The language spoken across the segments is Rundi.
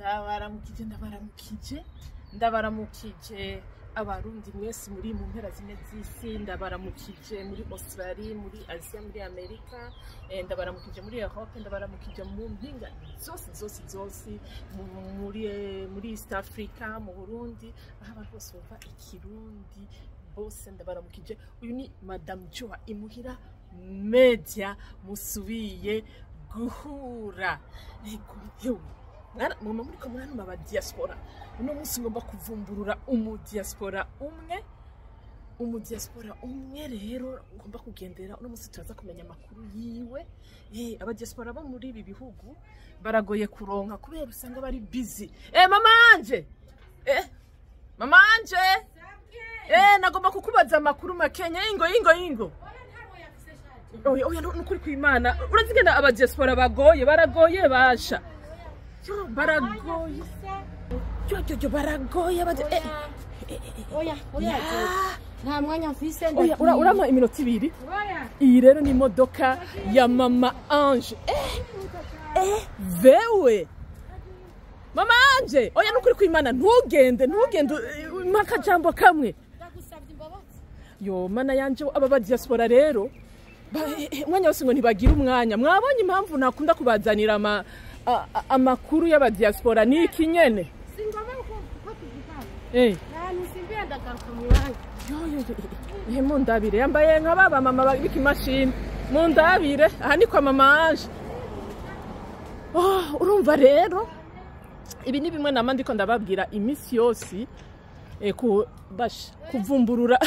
Ndabaramukije, ndabaramukije, ndabaramukije Abarundi mwese muri mu mpera zine z'isi. Ndabaramukije muri Australia, muri Asia, muri Amerika, ndabaramukije muri Europe, ndabaramukije mu mpinga zose zose zose, muri East Africa, mu Burundi, aho abantu bose bumva Ikirundi bose ndabaramukije. Uyu ni Madame Joa Imuhira Media, musubiye guhura. Ego yewe, mama muriko muranuma aba diaspora. Uno munsi ngomba kuvumburura umu diaspora umwe, umu diaspora umwe rero ngomba kugendera uno munsi, turaza kumenya amakuru yiwe. Aba diaspora bo muri ibi bihugu baragoye kuronka kubera usanga bari busy. Mama anje, mama anje, nagomba kukubaza amakuru makenya. Ingo, ingo, ingo. Oya, oya, nukuri kw'Imana, urazigenda aba diaspora bagoye, baragoye basha. Yo, baragoye, yo yo yo, baragoye Oya, oya. Ya. Nta mwanya mfise. Oya, urampa iminota 2? Oya. Iyi rero ni imodoka ya mama Ange. Vewe mama Ange, oya, nukuri kw'Imana, ntugende, ntugende, mpa akajambo kamwe. Ndagusabye imbabazi. Yo mana yanje, aba ba diaspora rero umwanya wose ngo ntibagira umwanya. Mwabonye impamvu nakunda kubazanira amakuru y'aba diaspora ni iki nyene. Si ngombwa ko tuvugana. Ahantu simbiye, ndagaruka mu mwanya. Yo yo yo, mundabire, yambaye nka baba mama babika imashini. Mundabire, aha ni kwa mama Ange. Oh, urumva rero ibi ni bimwe nama ndiko ndababwira iminsi yose, ku basha kuvumburura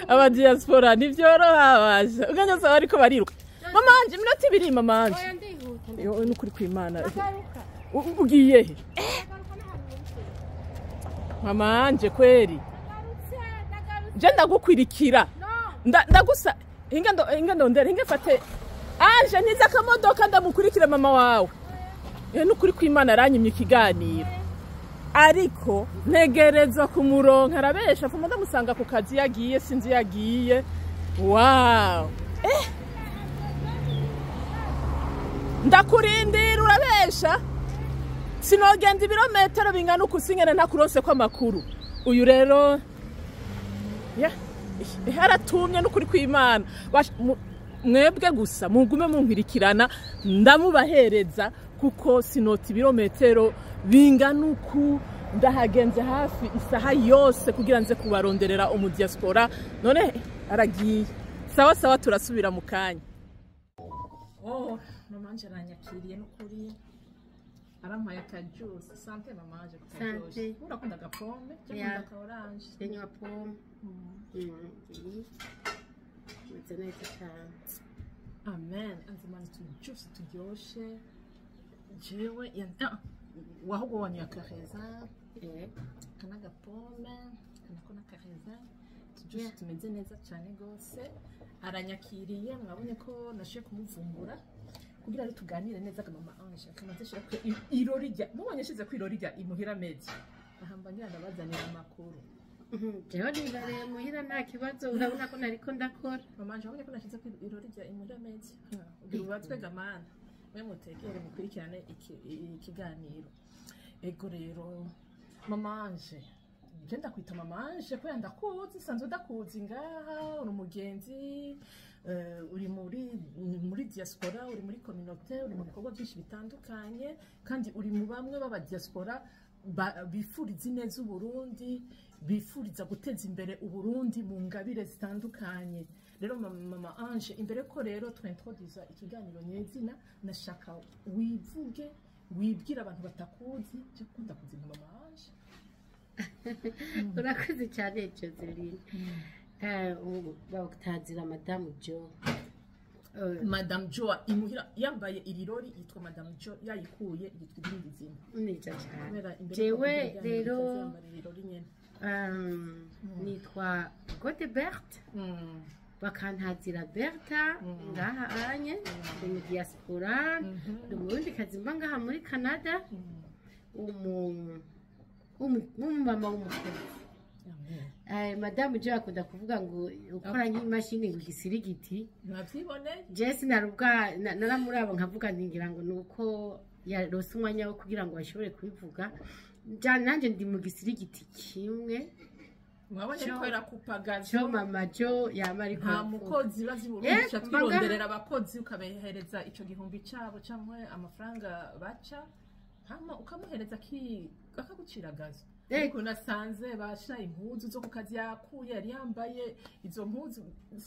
aba diaspora ntivyoroha basha, uganya usaba bariko bariruka. Mama Ange, iminota 2, mama Ange. Oya, ndihuta. Yo, nukuri kw'Imana. Ndagaruka. Ugiye he? Ndagaruka n'ahantu muri. Mama Ange kweri. Ndagarutse, ndagarutse. Je ndagukwirikira. No. Ndagusa hinga ndo hinga ndondera hinga fate Ange niza akamodoka ndamukurikira mama wawe. Nukuri kw'Imana aranyimye ikiganiro, ariko ntegerezwa kumuronka. Arabesha, pfuma ndamusanga ku kazi yagiye, sinzi yagiye. Wow, ndakurindira, urabesha, sinogenda ibirometero bingana uku singene ntakuronse ko amakuru. Uyu rero ya haratumye, n'ukuri kw'Imana. Mwebwe gusa mugume munkwirikirana, ndamubahereza kuko sinota ibirometero bingana uku. Ndahagenze hafi isaha yose kugira nze kubaronderera umu diaspora, none aragiye. Sawa sawa, turasubira mu kanya. Oh, mama anje aranyakiriye, n'ukuri arampaye akajuice. Santé mama anje ku kajuice. Santé. Urakunda agapome cyangwa Yeah. aka orange? Nywa pome. Meze neza cyane. Amen. Anzimana utujuice turyoshe. Jewe wahubwo wanyoye akareza aka n'agapome, aka nako n'akareza, utujuice tumeze neza cyane rwose. Aranyakiriye, mwabonye ko nashoboye kumuvumbura kugira ngo tuganire neza. Ka mama Ange akamaze shira ku irori rya mubonye, ashize ku irori rya Imuhira Media, aha mba ngira ndabazanira amakuru. Jewe nibereye muhira, nta kibazo, urabona ko nariko ndakora. Mama Ange, wabonye ko nashize ku irori rya Imuhira Media? Ugira ubatswe gamana mwe mutegere mukurikirane ikiganiro. Ego rero mama Ange, je ndakwita mama Ange kubera ndakuzi, sanzwe ndakuzi ngaha, uri umugenzi, uri muri diaspora, uri muri communauté, uri mu bikorwa byinshi bitandukanye, kandi uri mu bamwe b'aba diaspora bifuriza ineza Uburundi, bifuriza guteza imbere Uburundi mu ngabire zitandukanye. Rero mama Ange, imbere ko rero twintroduza ikiganiro nyezina, nashaka wivuge, wibwire abantu batakuzi. Cyo kunda kuzi nka mama Ange. Urakoze cyane Joseline. Ubu bakutazira Madamu Jo. Madame Joa Imuhira, yambaye iri rori yitwa Madame Jo, yayikuye yitwa irindi zina. Neza cyane. Kubera imbere Jewe ko kugira rero yambara iri rori nyene. Nitwa Godebert, bakantazira Berta. Ngaha anye ndi mu diaspora, ndi Umurundikazi mba ngaha muri Canada, umumama w'umukozi. Madamu Jo akunda kuvuga ngo ukora nk'imashini ngo igisirigiti. Mwavyiboneye. Je sinarubwa naramuraba nkavuga nti ngira ngo nuko Yarose umwanya wo kugira ngo bashobore kubivuga. Nanjye ndi mu gisirigiti kimwe. Mwabonye ariko yarakupagaza. Cyo mama Jo yama ariko Nta aravuga. mukozi bazi Burundi, ca twironderera abakozi, ukabahereza ico gihumbi cabo canke amafaranga baca, hama ukamuhereza akagucira gazon. Ariko nasanze basha impuzu zo ku kazi yakuye, yari yambaye izo mpuzu,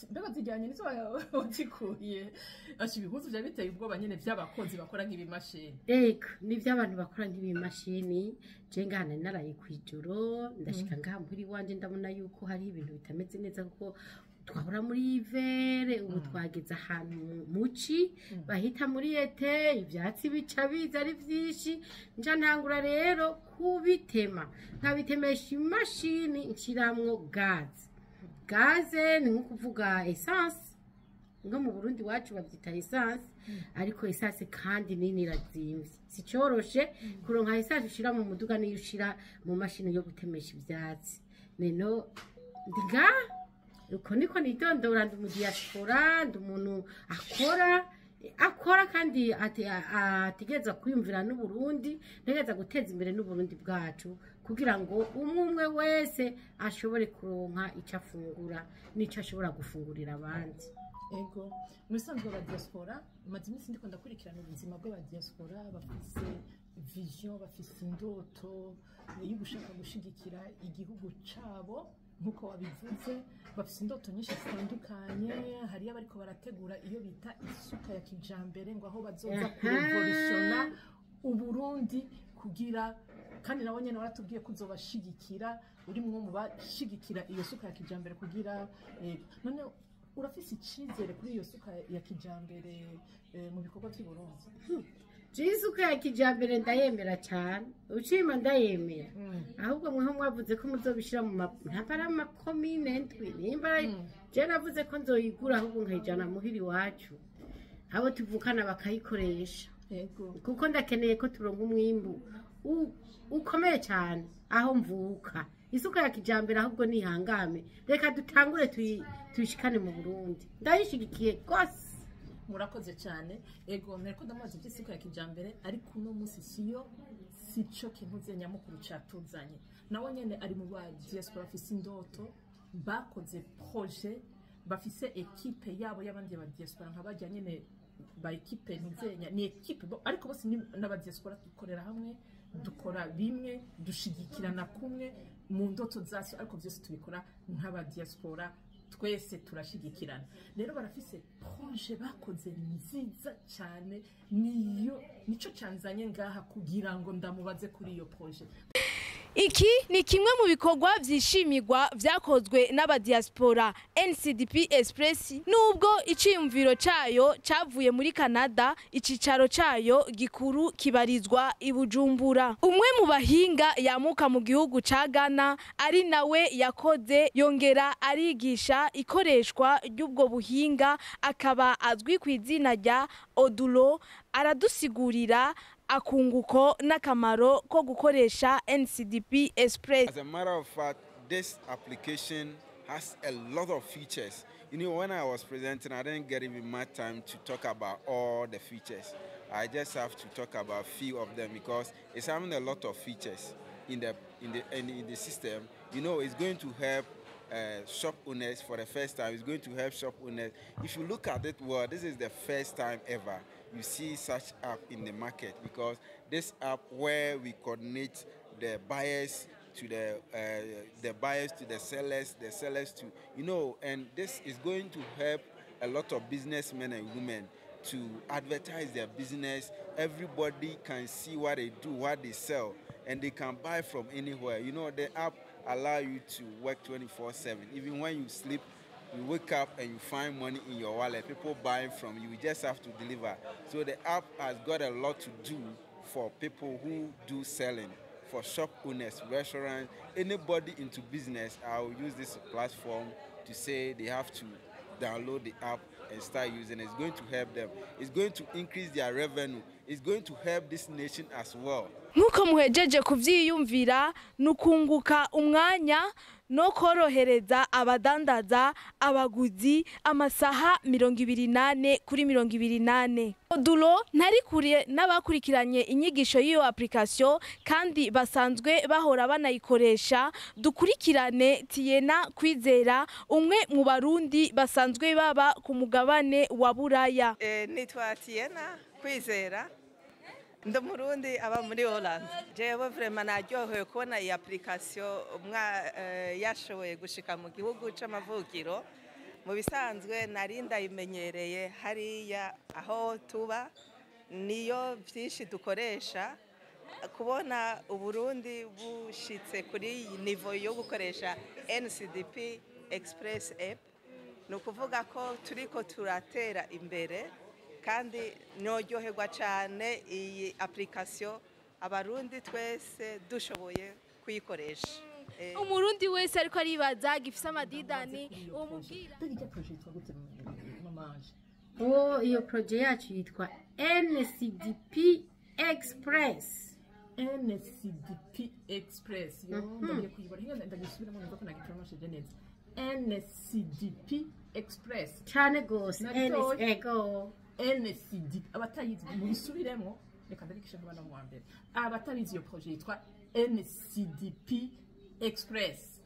mbega zijyanye nizo wazikuye? Asha, ibihuzu vyari biteye ubwoba nyene vy'abakozi bakora nk'ibimashini. Ego, nibyo, abantu bakora nk'ibimashini. Je ngaha nari naraye kw'ijoro, ndashika ngaha muhira iwanje, ndabona yuko hari ibintu bitameze neza, kuko twahora muri hiver, ubu twageze ahantu muci bahita muri été, ivyatsi bica biza ari vyinshi. Nca ntangura rero kubitema, nkabitemesha imashini nshiramwo gaze. Gaze ni nko kuvuga essence, nko mu Burundi wacu babyita essence, ariko essence kandi nini irazimvye, si coroshe kuronka essence ushira mu muduga niyo ushira mu mashini yo gutemesha ivyatsi. Neno ndi ngaha uko niko nidondora. Ndi mu diaspora, ndi umuntu akora kandi ategereza kwiyumvira n'Uburundi, ntegereza guteza imbere n'Uburundi bwacu, kugira ngo umwe umwe wese ashobore kuronka icyo afungura n'icyo ashobora gufungurira abandi. Ego, mu bisanzwe aba diaspora, maze iminsi ndiko ndakurikirana ubuzima bw'aba diaspora. Bafise vision, bafise indoto yo gushaka gushigikira igihugu cabo nk'uko wabivuze. Bafise indoto nyinshi zitandukanye. Hariyo abariko barategura iyo bita isuka ya kijambere, ngo aho bazoza kurevolutiona Uburundi kugira, kandi nabo nyene waratubwiye ko uzobashigikira, uri mwo mu bashigikira iyo suka ya kijambere kugira none urafise icizere kuri iyo suka ya kijambere mu bikorwa vy'i Burundi? Je isuka ya kijambere ndayemera cyane, ucima ndayemera. Ahubwo mweho mwavuze ko muzobishira mu ntabwo ari amakomine ndwi, nimba je navuze ko nzoyigura, ahubwo nkayijana muhira iwacu, abo tuvukana bakayikoresha, kuko ndakeneye ko turonka umwimbu ukomeye cyane aho mvuka. Isuka ya kijambere ahubwo nihangame, reka dutangure tuyishikane mu Burundi, ndayishigikiye rwose. Murakoze cyane. Ego, nariko ndamubaza iby'isuka ya kijambere, ariko uno munsi siyo, sico kintuze nyamukuru catuzanye. Nawe nyene ari mu ba diaspora bafise indoto, bakoze projet, bafise équipe yabo y'abandi ba diaspora, nka bajya nyene ba équipe ntuzenya ni équipe ariko bose ni n'aba diaspora, dukorera hamwe, dukora bimwe, dushigikirana kumwe mu ndoto zacu, ariko byose tubikora nk'aba diaspora, twese turashigikirana. Rero barafise projet bakoze nziza cyane, niyo nico canzanye ngaha kugira ngo ndamubaze kuri iyo projet. Iki ni kimwe mu bikorwa vyishimirwa vyakozwe n'abadiaspora NCDP Express, nubwo iciyumviro cayo cavuye muri Canada, icicaro cayo gikuru kibarizwa i Bujumbura. Umwe mu bahinga yamuka mu gihugu ca Ghana, ari nawe yakoze yongera arigisha ikoreshwa ry'ubwo buhinga, akaba azwi ku izina rya Odulo, aradusigurira akunguko n'akamaro ko gukoresha NCDP Express. As a matter of fact, this application has a lot of features. When I was presenting, I didn't get even much time to talk about all the features. I just have to talk about a few of them because it's having a lot of features in the system. It's going to help shop owners for the first time. It's going to help shop owners. If you look at it well, this is the first time ever you see such app in the market, because this app where we coordinate the buyers to the buyers to the sellers to and this is going to help a lot of businessmen and women to advertise their business. Everybody can see what they do, what they sell, and they can buy from anywhere. The app allow you to work 24/7. Even when you sleep, you wake up and you find money in your wallet. People buying from you. You just have to deliver. So the app has got a lot to do for people who do selling, for shop owners, restaurants, anybody into business. I will use this platform to say they have to download the app and start using it. It's going to help them. It's going to increase their revenue. It's going to help this nation as well. Nk'uko muhejeje kuvyiyumvira, ni ukunguka umwanya no korohereza abadandaza, abaguzi, amasaha 24/24. Oduro ntari kure n'abakurikiranye inyigisho y'iyo application kandi basanzwe bahora banayikoresha. Dukurikirane Tiyena Kwizera, umwe mu Barundi basanzwe baba ku mugabane wa Buraya. Nitwa Tiyena Kwizera, ndi Umurundi aba muri Hollande. Jewe vraiment naryohewe kubona iyi application yashoboye gushika mu gihugu c'amavukiro. Mu bisanzwe nari ndayimenyereye hariya aho tuba, niyo byinshi dukoresha. Kubona Uburundi bushitse kuri iyi niveau yo gukoresha NCDP Express app, ni ukuvuga ko turiko turatera imbere, kandi noryoherwa cyane iyi application Abarundi twese dushoboye kuyikoresha. Umurundi wese ariko aribaza gifise amadidani uwo mubwira. Mbega ijya projet yitwa gute, mamanje? Oh, iyo projet yacu yitwa NCDP Express. NCDP Express. Yo, ndagiye kuyibona hinga, ndagisubiramo numva ko nagipronosheje neza. NCDP Express. Cyane gose. Nabitoye. NS ego. NCDP, abatayizi mubisubiremo, reka ndabigisha nk'abana mu wa mbere. Abatabizi, iyo projet yitwa NCDP Express.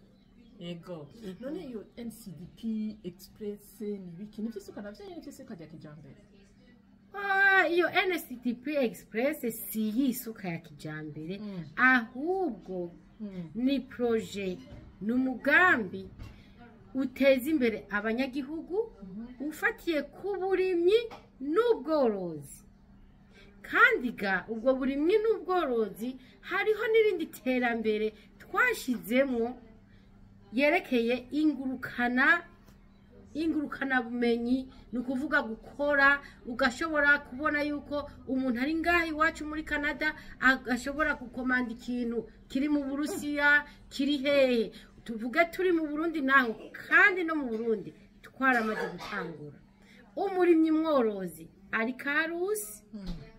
Ego, none iyo NCDP Express ni biki? Ni vy'isuka navyo nyene, vy'isuka rya kijambere? Ah, iyo NCDP Express si y'isuka ya kijambere, ahubwo ni projet, ni umugambi uteza imbere abanyagihugu ufatiye ku burimyi n'ubworozi. Kandi ga ubwo burimyi n'ubworozi, hariho n'irindi terambere twashizemo yerekeye ingurukanabumenyi. Ni ukuvuga gukora ugashobora kubona yuko umuntu ari ngaha iwacu muri Canada agashobora gukomanda ikintu kiri mu Burusiya, kiri hehe, tuvuge turi mu Burundi naho. Kandi no mu Burundi twaramaze gutangura, umurimyi mworozi ari Karusi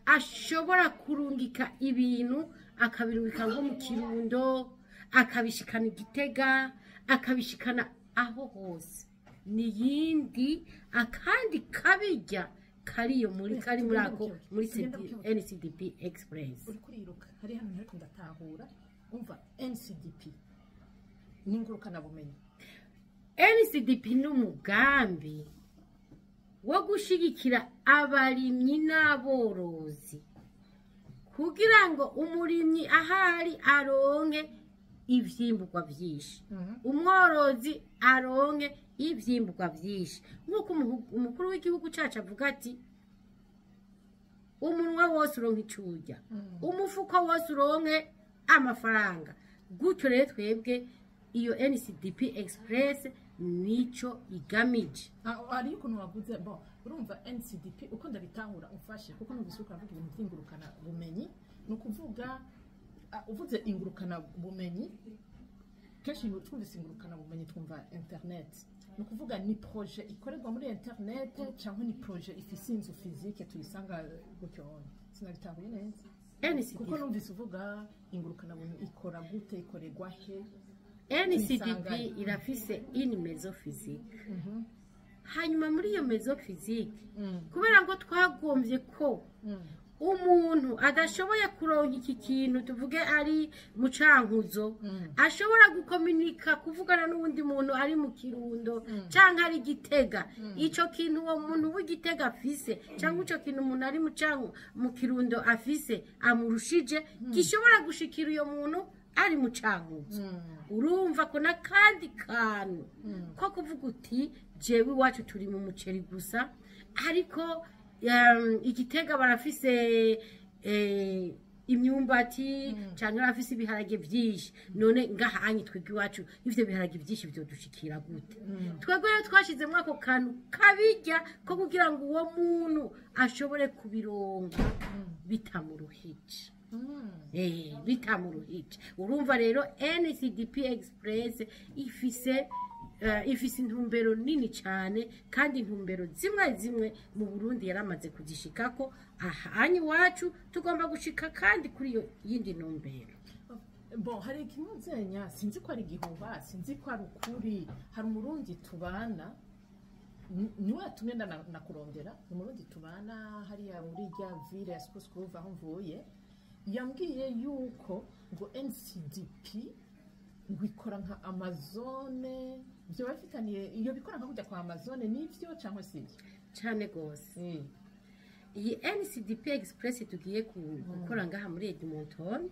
ashobora kurungika ibintu, akabirungika nko mu Kirundo, akabishikana Igitega, akabishikana aho hose. Ni yindi akandi kabirya kariyo muri kari muri ako muri NCDP Express. Uriko uriruka, hari hano ntariko ndatahura. Umva, NCDP ni ingurukanabumenyi. NCDP ni umugambi wo gushigikira abarimyi n'aborozi kugira ngo umurimyi ahari aronke ivyimburwa vyinshi, umworozi aronke ivyimburwa vyinshi, nk'uko umukuru w'igihugu cacu avuga ati: "Umunwa wose uronke ico urya, umufuko wose uronke amafaranga." Gutyo rero twebwe iyo NCDP Express nico igamije. Ah, hariyo ukuntu wavuze. Bon, urumva NCDP uko ndabitahura, umfashe, kuko numvise uriko uravuga ibintu by'ingurukana bumenyi. Ni ukuvuga uvuze ingurukana bumenyi, kenshi twumvise ingurukana bumenyi twumva internet. Ni ukuvuga ni projet ikorerwa muri internet, cyangwa ni projet ifise inzu physique tuyisanga gutyo? Sinabitahuye neza kuko NCDP, numvise uvuga ingurukana bumenyi, ikora gute, ikorerwa he? NCDP Tuyisanga. irafise une maison physique. Hanyuma muri iyo maison physique, kubera ngo twagombye ko umuntu adashoboye kuronka iki kintu, tuvuge ari mu Cankuzo, ashobora gukominika, kuvugana n'uwundi muntu ari mu Kirundo cyangwa ari Gitega, ico kintu uwo muntu w'Igitega afise cyangwa ico kintu umuntu ari mu Canku mu Kirundo afise amurushije, gishobora gushikira uyo muntu ari mu Cankuzo. Urumva ko n'akandi kantu ko kuvuga uti: "Jewe iwacu turi mu muceri gusa, ariko Igitega barafise imyumbati cyangwa barafise ibiharage byinshi. None ngaha anyi twebwe iwacu ivyo biharage byinshi vyodushikira gute?" Twebwe rero twashizemo ako kantu kabirya ko kugira ngo uwo muntu ashobore kubironka bitamuruhije, bitamuruhije. Urumva rero NCDP Express ifise Ifise intumbero nini cyane, kandi intumbero zimwe zimwe mu Burundi yaramaze kuzishikako. Ahanye iwacu tugomba gushika kandi kuri iyo yindi ntumbero. Bon, hari ikimuzenya, sinzi ko ari igihuha, sinzi ko ari ukuri. Hari Umurundi tubana, niwe yatumye nakurondera. Ni Umurundi tubana hariya muri rya ville ya Spruce Grove aho mvuye. Yambwiye yuko ngo NCDP ngo ikora nka Amazone, ibyo bafitaniye iyo bikora nka kujya kwa Amazone. Nivyo cyangwa sibyo? Cyane rwose. Iyi NCDP Express tugiye gukora ngaha muri Edmonton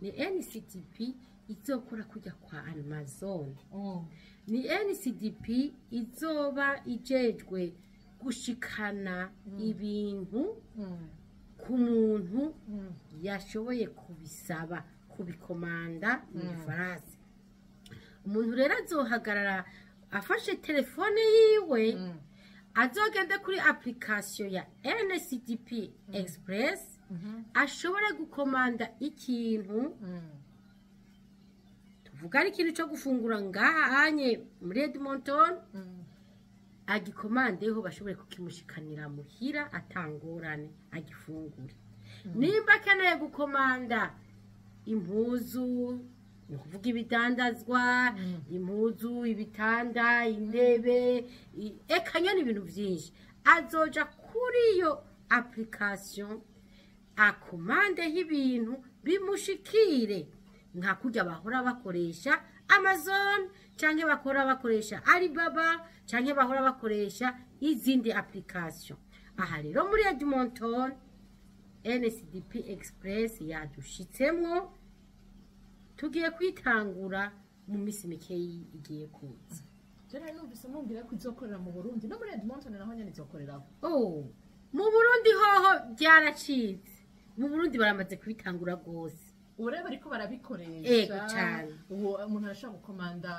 ni NCDP izokora kujya kwa Amazon. Ni NCDP izoba ijejwe gushikana ibintu ku muntu yashoboye kubisaba, kubikomanda mu Gifaransa. Umuntu rero azohagarara afashe telefone yiwe, azogende kuri application ya NCDP Express, ashobore gukomanda ikintu, tuvuga ari ikintu cyo gufungura ngaha hanye muri Edmonton, agikomandeho, bashobore kukimushikanira muhira atangorane, agifungure. Nimba akeneye gukomanda impuzu, ni ukuvuga ibidandazwa, impuzu, ibitanda, intebe, eka nyene ibintu byinshi, azoja kuri iyo application akomandeho ibintu bimushikire, nka kurya bahora bakoresha Amazon, cyangwa bakora bakoresha Alibaba, cyangwa bahora bakoresha izindi application. Aha rero muri Edmonton NCDP Express yadushitsemwo, tugiye kwitangura mu minsi mikeyi igiye kuza. Jana numvise mumbwira ko izokorera mu Burundi no muri Edmonton naho nyene izokoreraho. Oh, mu Burundi hoho byaracitse. Mu Burundi baramaze kubitangura rwose. Ubu rero bariko barabikoresha. Ego cane. Ubu umuntu arashobora gukomanda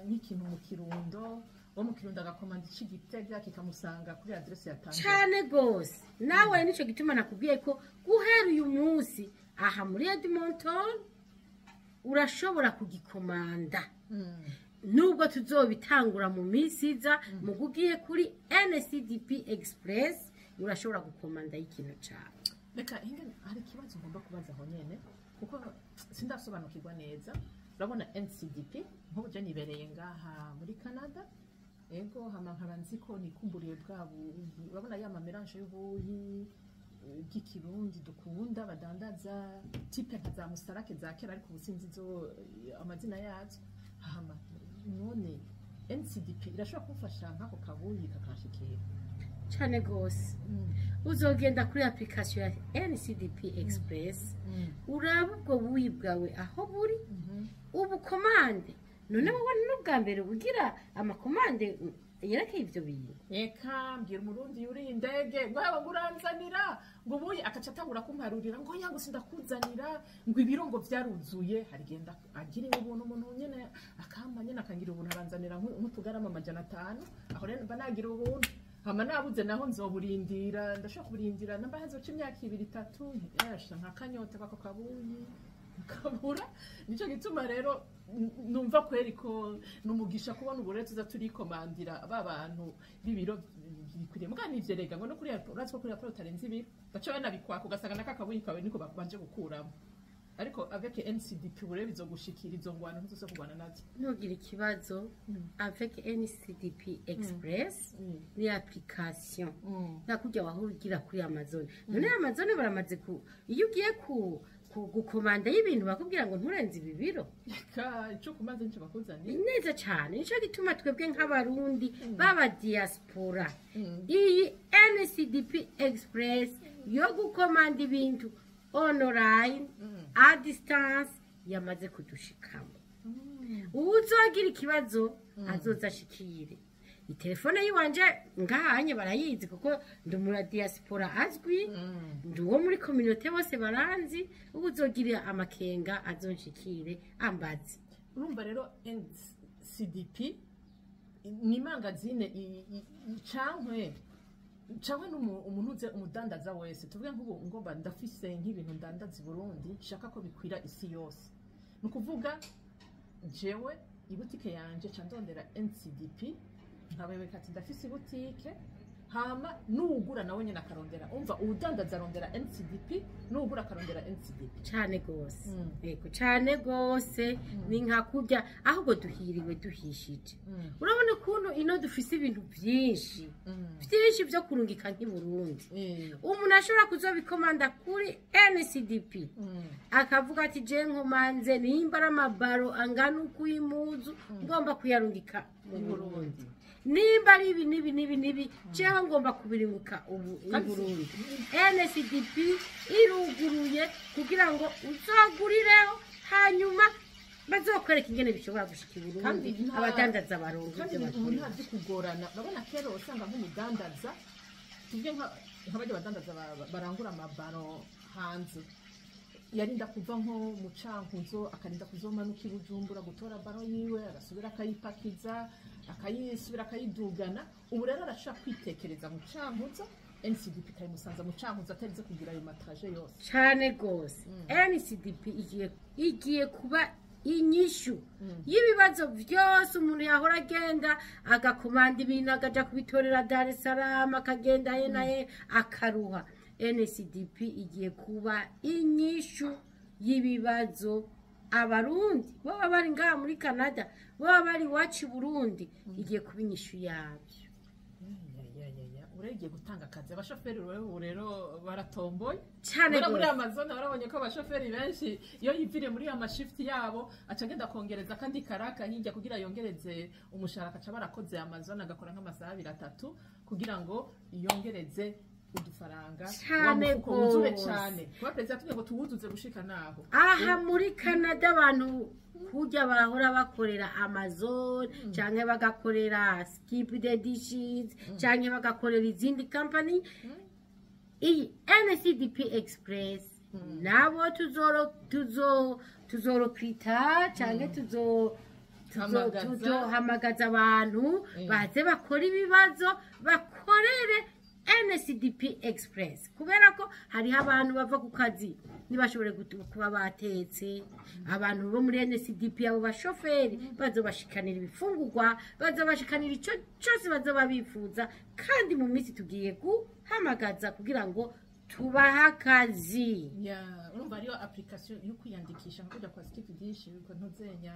nk'ikintu mu Kirundo, wo mu Kirundo agakomanda ic'Igitega kikamusanga kuri adresse yatanze. Cane rwose. Nawe nico gituma nakubwiye ko guhera uyu munsi aha muri Edmonton urashobora kugikomanda, nubwo tuzobitangura mu minsi iza. Mu ugiye kuri NCDP Express urashobora gukomanda ikintu cawe. Reka hinga, hari ikibazo ngomba kubaza aho nyene kuko sindasobanukirwa neza. Urabona NCDP, nk'ubu je nibereye ngaha muri Canada, ego, hama nkaba nzi ko nikumburiye bwa urabona ya ma mélange y'ubuyi bw'ikirundi dukunda badandaza, type nka za musarake za kera, ariko ubu sinzi zo amazina yazo. Hama none NCDP irashobora kumfasha nk'ako kabuyi kakanshikira? Cane rwose. Uzogenda kuri application ya NCDP Express, urabe ubwo buyi bwawe aho buri, ubukomande. None wowe n'ubwa mbere ugira amakomande yerekeye ivyo bintu? Eka, mbwira Umurundi yuriye indege ngo yaba ngo uranzanira ngo ubuye, akaca atangura kumparurira ngo yango sindakuzanira, ngo ibiro ngo vyaruzuye. Hari igenda agiriye ubuntu umuntu nyene akampa nyene akangira ubuntu, aranzanira nk'utugarama 500. Aho rero mba nagira ubuntu. Hama nabuze naho nzoburindira, ndashobora kuburindira namba hazoca imyaka 2, 3, yasha nkakanyota kako kabuyi kabura. Nico gituma rero numva kweri ko numugisha kubona ubu rero tuza turikomandira ba bantu b'ibiro bikwiriye. Muga nivyo rega, ngo no kuri airport, urazi ko kuri airport utarenze ibiro, baca banabikwaka, ugasanga n'akakabuyi kawe niko babanje gukuramo. Ariko avec NCDP ubu rero bizogushikira, izo ngwano ntizoza kurwana nazo. Ntugire ikibazo. Avec NCDP Express ni application nta kurya wahora ugira kuri Amazon. None Amazon baramaze ku iyo ugiye ku gukomanda y'ibintu bakubwira ngo nturenze ibi biro. Reka, ico kumaze nico bakuzaniye. Neza cyane. Nico gituma twebwe nk'Abarundi baba diaspora, iyi NCDP Express yo gukomanda ibintu online à distance yamaze kudushikamo. Uwuzogira ikibazo azoza ashikire itelefone yiwanje ngahanye, barayizi kuko ndi umura diaspora azwi, ndi uwo muri communauté, bose baranzi. Uwuzogira amakenga azonshikire ambaze. Urumva rero NCDP ni mangazine cankwe umuntu uze umudandaza wese. Tuvuge nk'ubu ngomba ndafise nk'ibintu ndandaza i Burundi, nshaka ko bikwira isi yose, ni ukuvuga jewe Ibutike yanje ca ndondera NCDP, nkabereka ati ndafise ibutike, hama nuwugura nawe nyene akarondera. Umva, uwudandaza arondera NCDP, nuwugura akarondera NCDP. Cane gose. Yego, cane gose. Ni nka kurya ahubwo duhiriwe duhishije. Urabona ukuntu ino dufise ibintu byinshi byinshi byo kurungika nk'i Burundi. Umuntu ashobora kuzobikomanda kuri NCDP, akavuga ati je nkomanze nimba ari amabaro angana uku y'impuzu, ngomba kuyarungika mu Burundi, nimba ari ibi n'ibi n'ibi n'ibi, jewe ngomba kubirunguka ubu i Burundi. NCDP iruguruye kugira ngo uzogurireho, hanyuma bazokwereka ingene bishobora gushika i Burundi, Kandi abadandaza baronka kandi ibyo ubu bakeneye. Nta byo kugorana. Urabona kera usanga nk'umudandaza, tuvuge nk'abajya badandaza barangura amabaro hanze, yarinda kuva nko mu Cankuzo, akarinda kuzomanuka i Bujumbura gutora baro yiwe, agasubira akayipakiza, akayisubira akayidugana. Ubu rero arashobora kwitekereza mu Cankuzo, NCDP ikayimusanza mu Cankuzo, atarinze kugira ayo ma trajets yose. Cane gose. NCDP igiye kuba inyishu y'ibibazo byose. Umuntu yahora agenda agakomanda ibintu, akaja kubitorera Dar es Salaam, akagenda he na he, akaruha. NCDP igiye kuba inyishu y'ibibazo. Abarundi baba bari ngaha muri Canada, baba bari iwacu i Burundi, igiye kuba inyishu yabyo. Ya, ya, ya, uregiye gutanga akazi. Abashoferi rero ubu rero baratomboye. Cane Kubera muri gose. Amazon barabonye ko abashoferi benshi iyo yiviriye muri ya ma shift yabo, aca agenda kongereza akandi karaka hirya kugira yongereze umushahara, akaca barakoze Amazon, agakora nk'amasaha abiri atatu kugira ngo yongereze udufaranga, wa Cane mufuko wuzure. gose. Cane, kuba perezida yatubwiye ngo tuwuzuze gushika naho. Aha muri Canada abantu kurya bahora bakorera Amazon, cyangwa bagakorera Skip the Dishes, cyangwa bagakorera izindi company, iyi NCDP Express nabo tuzoro tuzo tuzorokrita cyangwa Hamagaza. tuzohamagaza abantu baze bakora ibibazo, bakorere NCDP Express, kubera ko hariho abantu bava ku kazi ntibashobore kuba batetse. Abantu bo muri NCDP, abo bashoferi, bazobashikanira ibifungurwa, bazobashikanira icyo cyose bazoba bifuza. Kandi mu minsi tugiye guhamagaza kugira ngo tubahe akazi. Ya, urumva hariyo application yo kwiyandikisha nka kujya kwa Skip Dish, ntuzenya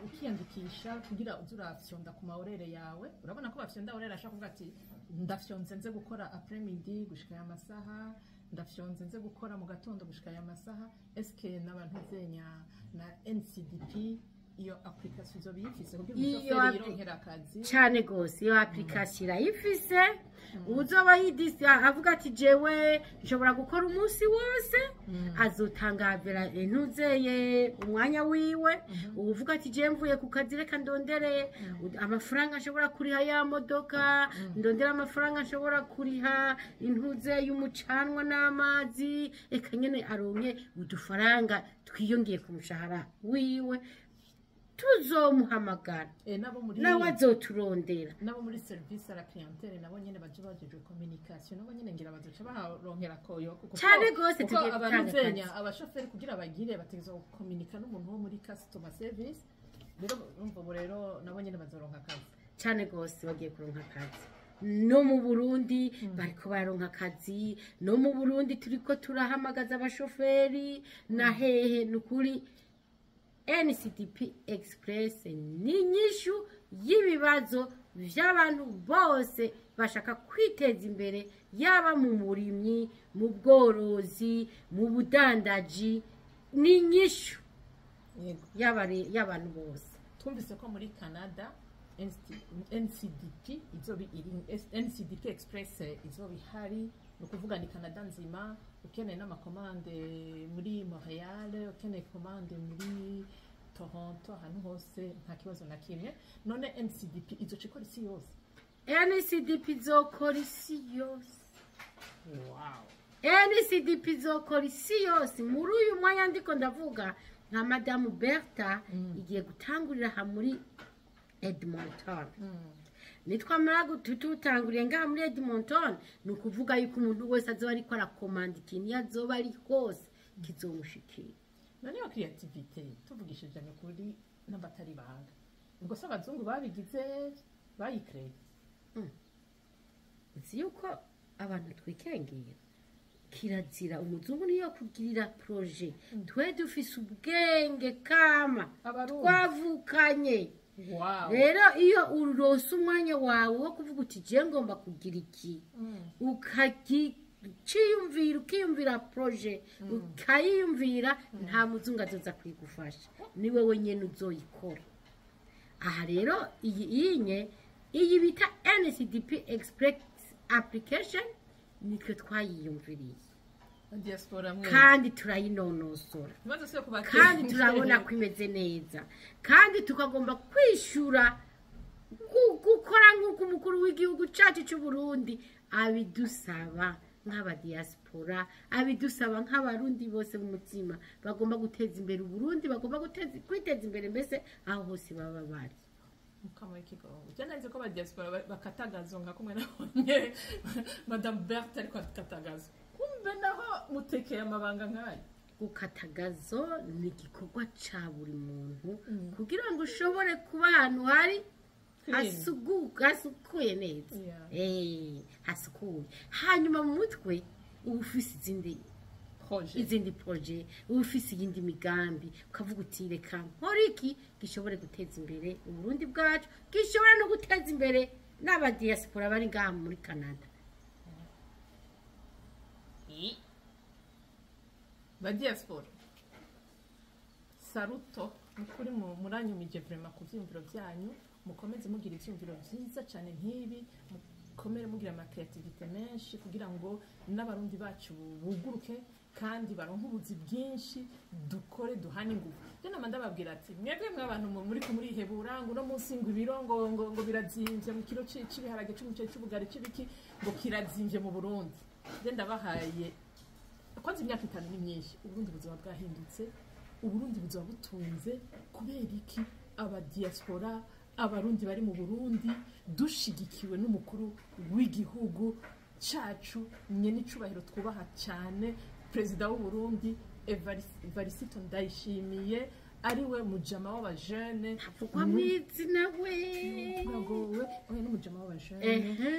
ukiyandikisha kugira uze urafyonda ku ma horaires yawe. Urabona ko bafyonda horaire, ashaka kuvuga ati ndafyonze nze gukora après midi gushika aya masaha, ndafyonze nze gukora mu gatondo gushika aya masaha. Eske n'abantu zenya na NCDP iyo application izoba iyifise kugira Iyo umushoferi yironkera akazi? Cyane gose, iyo application irayifise. Uzoba yidisi avuga ati jewe nshobora gukora umunsi wose, azotanga ntuzeye umwanya wiwe. Uvuga ati jewe mvuye ku kazi, reka ndondere amafaranga nshobora kuriha ya modoka, ndondere amafaranga nshobora kuriha intuze y'umucanwa n'amazi, reka nyene aronke udufaranga twiyongeye ku mushahara wiwe, tuzomuhamagara. Nabo muri Nawe azoturondera. Nabo muri service à la clientèle nabo nyene baje bajejwe communication, nabo nyene ngira bazoca baharonkera koyo kuko Cane gose, kuko tugiye gutanga abanuzenya akazi. Abashoferi kugira bagire bategerezwa gukominika n'umuntu wo muri customer service. Rero urumva ubu rero nabo nyene bazoronka akazi. Cyane rwose, bagiye kuronka akazi. No mu Burundi bariko bararonka akazi. No mu Burundi turiko turahamagaza abashoferi na hehe. Ni ukuri, NCDP Express ni inyishu y'ibibazo by'abantu bose bashaka kwiteza imbere, yaba mu burimyi, mu bworozi, mu budandaji. Ni inyishu y'abantu bose. Twumvise ko muri Canada NCDP izoba iri, NCDP Express izoba ihari. Ni ukuvuga ni Canada nzima. Ukeneye n'ama commandes muri Montreal, ukeneye commande muri Toronto, ahantu hose nta kibazo na kimwe. None NCDP izoca ikora isi yose? NCDP izokora isi yose. Wow. NCDP izokora isi yose. Muri uyu mwanya ndiko ndavuga nka Madamu Berta, igiye gutangurira aha muri Edmonton. Nitwamara tutanguriye ngaha muri Edmonton, ni ukuvuga yuko umuntu wese azoba ariko arakomanda ikintu, iyo azoba ari hose kizomushikira. None iyo creativité, tuvugishije ni ukuri. N'abatari banga ubwo se abazungu babigize, bayikreye? Uzi yuko abantu twikengera, kirazira umuzungu niyo kugirira projet. Twe dufise ubwenge kama Abarundi. twavukanye. Rero iyo urose umwanya wawe wo kuvuga uti: "Je ngomba kugira iki", ukagiciyumvira, ukiyumvira projet, ukayiyumvira, nta muzungu azoza kuyigufasha, ni wowe nyene uzoyikora. Aha rero iyi inye, iyi bita NCDP Express application, nitwe twayiyumviriye. Diaspora mwe. Kandi turayinonosora. Ibibazo si kubakira. Kandi turabona ko imeze neza, kandi tukagomba kwishura gukora nk'uko umukuru w'igihugu cyacu cy'u Burundi abidusaba nk'abadiaspora, abidusaba nk'Abarundi bose mu mutima bagomba guteza imbere Uburundi, bagomba kwiteza imbere, mbese aho hose baba bari. Mukama w'ikigongo, je nzi ko abadiaspora bakatagazo nka kumwe nabonye Madame Berthe, ariko akatagazo, kumbe naho mutekeye amabanga nk'ayo. Gukatagazo ni igikorwa cya buri muntu kugira ngo ushobore kuba ahantu hari Clean. Hasukuye neza. Hasukuye, hanyuma mu mutwe uba ufise izindi Projet. izindi projet, uba ufise iyindi migambi, ukavuga uti: "Reka nkore iki gishobore guteza imbere Uburundi bwacu, gishobora no guteza imbere n'abadiaspora bari ngaha muri Canada." Ba diaspora, saruto nukuri muranyumije vraiment ku vyiyumviro vyanyu. Mukomeze mugira ivyiyumviro vyiza cane nk'ibi, mukomere mugira ama créativité menshi kugira ngo n'Abarundi bacu buguruke kandi baronke ubuzi bwinshi, dukore, duhane ingufu. Je nama ndababwira ati: "Mwebwe mw'abantu muriko murihebura ngo uno munsi ngo ibiro ngo birazimvye mu kiro c'ibiharage, c'umuceri, c'ubugari, c'ibiki, ngo kirazimvye mu Burundi." Je ndabahaye kwanza imyaka 5 ni myinshi, Uburundi buzaba bwahindutse, Uburundi buzaba butunze. Kubera iki? Abadiaspora, Abarundi bari mu Burundi, dushigikiwe n'umukuru w'igihugu cacu nyene icubahiro twubaha cyane, perezida w'Uburundi Evariste Ndayishimiye, ariwe mujama w'abajene. Havugwa mu izina we. Turagowe, oya, n'umujama w'abajene. Ehe,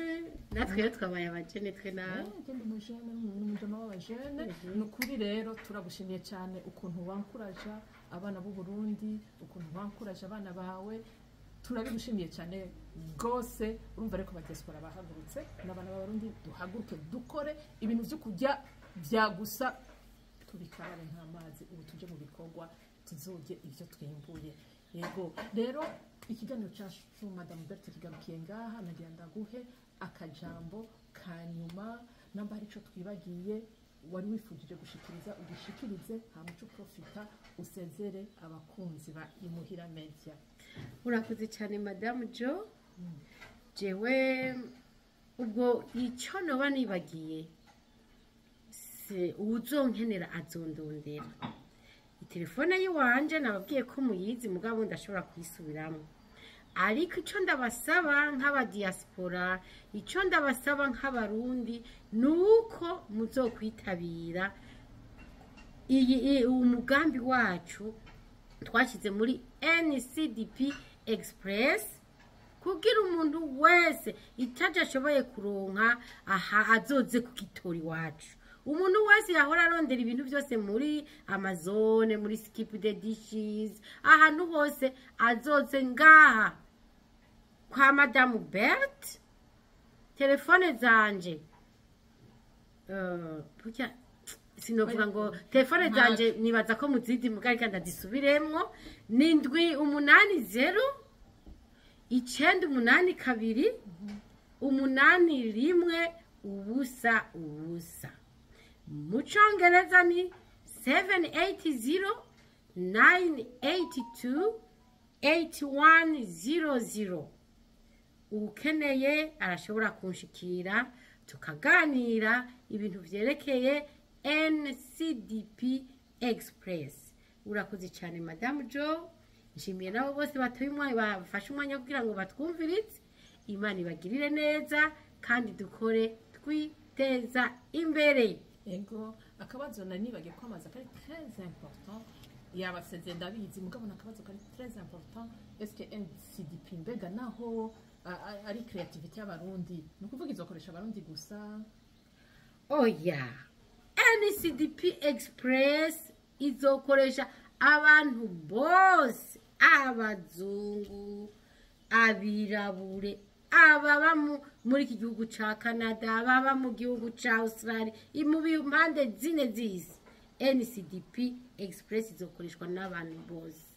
natwe rero twabaye abajene, twe nawe. Genda umujene, n'umujama w'abajene. Ni ukuri rero turagushimiye cyane ukuntu wankuraja abana b'u Burundi, ukuntu wankuraje abana bawe, turabigushimiye cyane rwose. Urumva ariko abadiaspora bahagurutse n'abana b'Abarundi, duhaguruke dukore ibintu byo kurya bya gusa tubikarabe nk'amazi, ubu tuje mu bikorwa, tuzurye ibyo twimbuye. Yego, rero ikiganiro cyacu, Madamu Berthe, kigarukiye ngaha. Nagira ndaguhe akajambo ka nyuma, namba hari ico twibagiye wari wifujije gushikiriza, ugishikirize, hama uce uprofita usezere abakunzi ba Imuhira Media. Urakoze cyane, Madamu Jo. Jewe ubwo icyo noba nibagiye, uwuzonkenera azondondera. Telefone y'iwanje nababwiye ko muyizi, mugabo ndashobora kuyisubiramo. Ariko icyo ndabasaba nk'abadiaspora, icyo ndabasaba nk'Abarundi, ni uko muzokwitabira iyi umugambi wacu twashyize muri NCDP Express, kugira umuntu wese icyo ashoboye kuronka aha azoze kugitora iwacu. Umuntu wese yahora arondera ibintu byose muri Amazon, muri Skip the Dishes, ahantu hose, azoze ngaha kwa Madamu Bert. Telefone zanje, burya sinovuga ngo telefone zanje, nibaza ko muzindi mugari, kandi ndazisubiremwo: ni 780 982 8100. Mu Congereza ni 780 982 8100. Ukeneye arashobora kunshikira tukaganira ibintu vyerekeye NCDP Express. Urakoze cyane, Madamu Jo. Nshimiye nabo bose batoye umwanya, bafashe umwanya kugira ngo batwumvirize. Imana ibagirire neza kandi dukore twiteza imbere. Ego, akabazo nari nibagiye kwamaza kari très important. Yabasezeye, ndabizi, mugabo ni akabazo kari très important. Est-ce que NCDP mbega naho ari créativité y'Abarundi, ni ukuvuga izokoresha Abarundi gusa? Oya, NCDP Express izokoresha abantu bose, abazungu, abirabure, ababa muri iki gihugu ca Canada, ababa mu gihugu ca Australia, mu mpande zine z'isi. NCDP Express izokoreshwa n'abantu bose.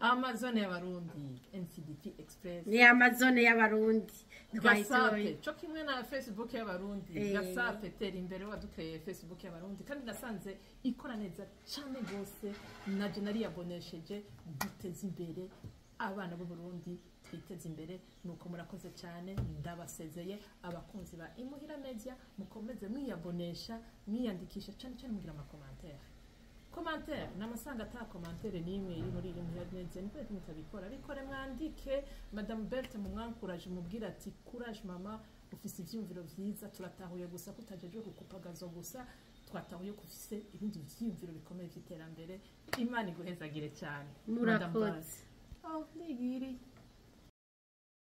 Amazon y'Abarundi, NCDP Express. Ni Amazon y'Abarundi. Gasape. Twayitoye. Cyo kimwe na Facebook y'Abarundi. Gasape, tera imbere, wadukreye Facebook y'Abarundi kandi nasanze ikora neza cyane rwose. Naje nariyabonesheje. Duteze imbere abana b'u Burundi, twiteze imbere. Nuko murakoze cyane, ndabasezeye. Abakunzi ba Imuhira Media, mukomeze mwiyabonesha, mwiyandikisha, cyane cyane mugira ama commentaires. Commentaire namasanga ata commentaire n'imwe iri muri Imuhira Media. Ni kubera ko mutabikora. Bikore, mwandike. Madame Berthe mumwankuraje, mubwire ati: "Courage mama, ufise ivyiyumviro vyiza. Turatahuye gusa ko utajejwe gukupagazo gusa, twatahuye ko ufise ibindi vyiyumviro bikomeye vy'iterambere." Imana iguhezagire cyane, Madame Murakoze. Berthe. Oh, ndigiri.